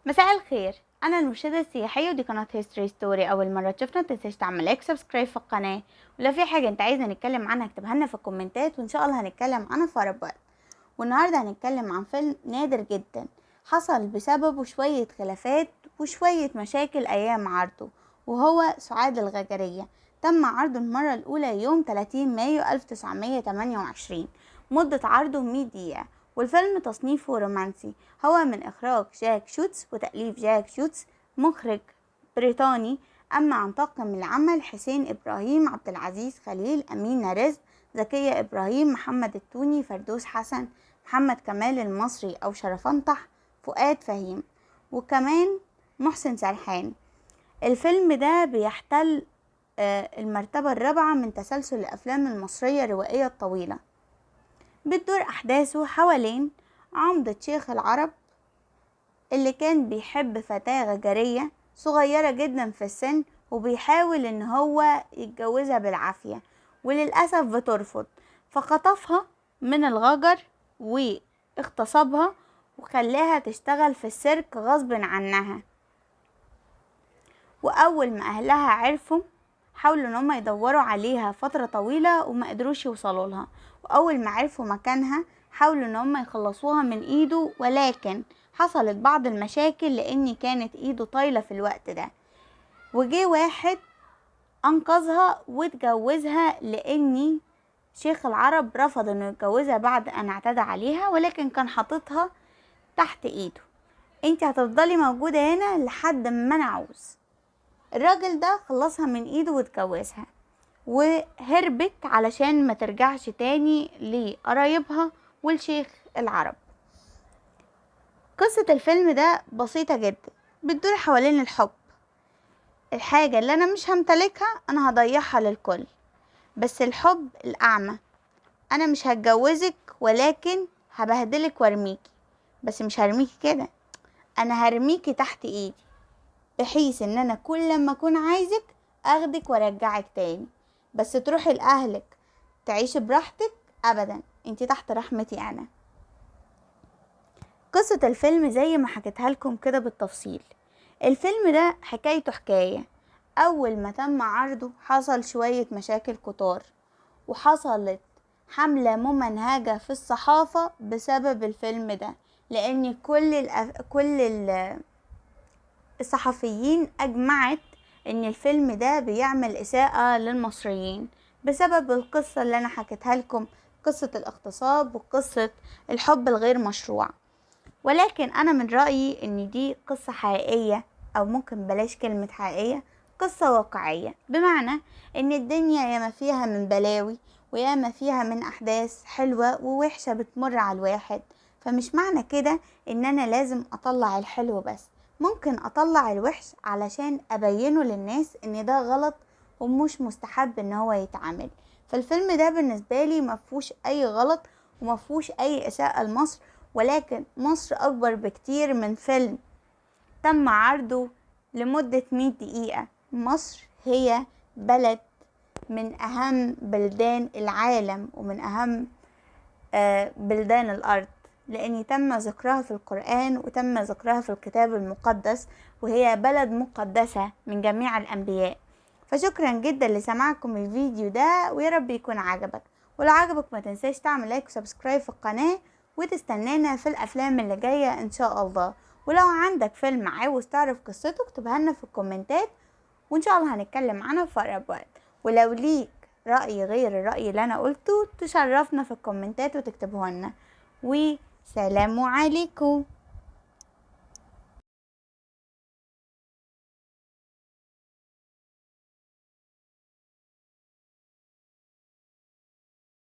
مساء الخير، انا المرشده السياحيه ودي قناه History Story. اول مره تشوفنا متنساش تعمل like subscribe في القناه، ولو في حاجه انت عايزه نتكلم عنها اكتبها لنا في الكومنتات وان شاء الله هنتكلم عنها في اقرب وقت. والنهارده هنتكلم عن فيلم نادر جدا حصل بسببه شويه خلافات وشويه مشاكل ايام عرضه، وهو سعاد الغجريه. تم عرضه المره الاولى يوم 30 مايو 1928، مده عرضه 100 دقيقه، والفيلم تصنيفه رومانسي. هو من إخراج جاك شوتس وتأليف جاك شوتس، مخرج بريطاني. أما عن طاقم العمل: حسين إبراهيم، عبد العزيز خليل، أمينة رزق، زكية إبراهيم، محمد التوني، فردوس حسن، محمد كمال المصري أو شرفنطح، فؤاد فهيم، وكمان محسن سرحان. الفيلم ده بيحتل المرتبة الرابعة من تسلسل الأفلام المصرية الروائية الطويلة. بتدور أحداثه حوالين عمدة شيخ العرب اللي كان بيحب فتاة غجرية صغيرة جدا في السن، وبيحاول ان هو يتجوزها بالعافية، وللأسف بترفض، فخطفها من الغجر واغتصبها وخلاها تشتغل في السيرك غصب عنها. وأول ما أهلها عرفوا حاولوا ان هم يدوروا عليها فترة طويلة وما قدروش يوصلوا لها، واول ما عرفوا مكانها حاولوا ان هم يخلصوها من ايده، ولكن حصلت بعض المشاكل لان كانت ايده طايلة في الوقت ده، وجي واحد انقذها واتجوزها لان شيخ العرب رفض انه يتجوزها بعد ان اعتدى عليها، ولكن كان حاططها تحت ايده، انت هتفضلي موجودة هنا لحد ما انا عاوز. الراجل ده خلصها من ايده واتجوزها، وهربت علشان ما ترجعش تاني لقرايبها والشيخ العرب. قصة الفيلم ده بسيطة جدا، بتدور حوالين الحب. الحاجة اللي انا مش همتلكها انا هضيعها للكل، بس الحب الاعمى، انا مش هتجوزك ولكن هبهدلك وارميكي، بس مش هرميكي كده، انا هرميكي تحت ايدي بحيث ان انا كل لما اكون عايزك اخدك وارجعك تاني، بس تروحي لاهلك تعيشي براحتك ابدا، انتي تحت رحمتي انا. قصة الفيلم زي ما حكيتها لكم كده بالتفصيل. الفيلم ده حكايته حكاية. اول ما تم عرضه حصل شوية مشاكل كتار، وحصلت حملة ممنهجة في الصحافة بسبب الفيلم ده، لان كل الصحفيين اجمعت ان الفيلم ده بيعمل اساءة للمصريين بسبب القصة اللي انا حكيتها لكم، قصة الاغتصاب وقصة الحب الغير مشروع. ولكن انا من رأيي ان دي قصة حقيقية، او ممكن بلاش كلمة حقيقية، قصة واقعية، بمعنى ان الدنيا ياما فيها من بلاوي وياما فيها من احداث حلوة ووحشة بتمر على الواحد، فمش معنى كده ان انا لازم اطلع الحلو بس، ممكن اطلع الوحش علشان ابينه للناس ان ده غلط ومش مستحب ان هو يتعمل. فالفيلم ده بالنسبة لي مفهوش اي غلط ومفهوش اي اساءة لمصر، ولكن مصر اكبر بكتير من فيلم تم عرضه لمدة 100 دقيقة. مصر هي بلد من اهم بلدان العالم ومن اهم بلدان الارض، لأن تم ذكرها في القرآن وتم ذكرها في الكتاب المقدس، وهي بلد مقدسة من جميع الأنبياء. فشكرا جدا لسماعكم الفيديو ده، ويا رب يكون عجبك، ولو عجبك ما تنساش تعمل like و subscribe في القناة، وتستنانا في الأفلام اللي جاية إن شاء الله. ولو عندك فيلم عاوز تعرف قصته اكتبها لنا في الكومنتات، وإن شاء الله هنتكلم عنه في أقرب وقت. ولو ليك رأي غير الرأي اللي أنا قلته تشرفنا في الكومنتات وتكتبه لنا. وسلام عليكم.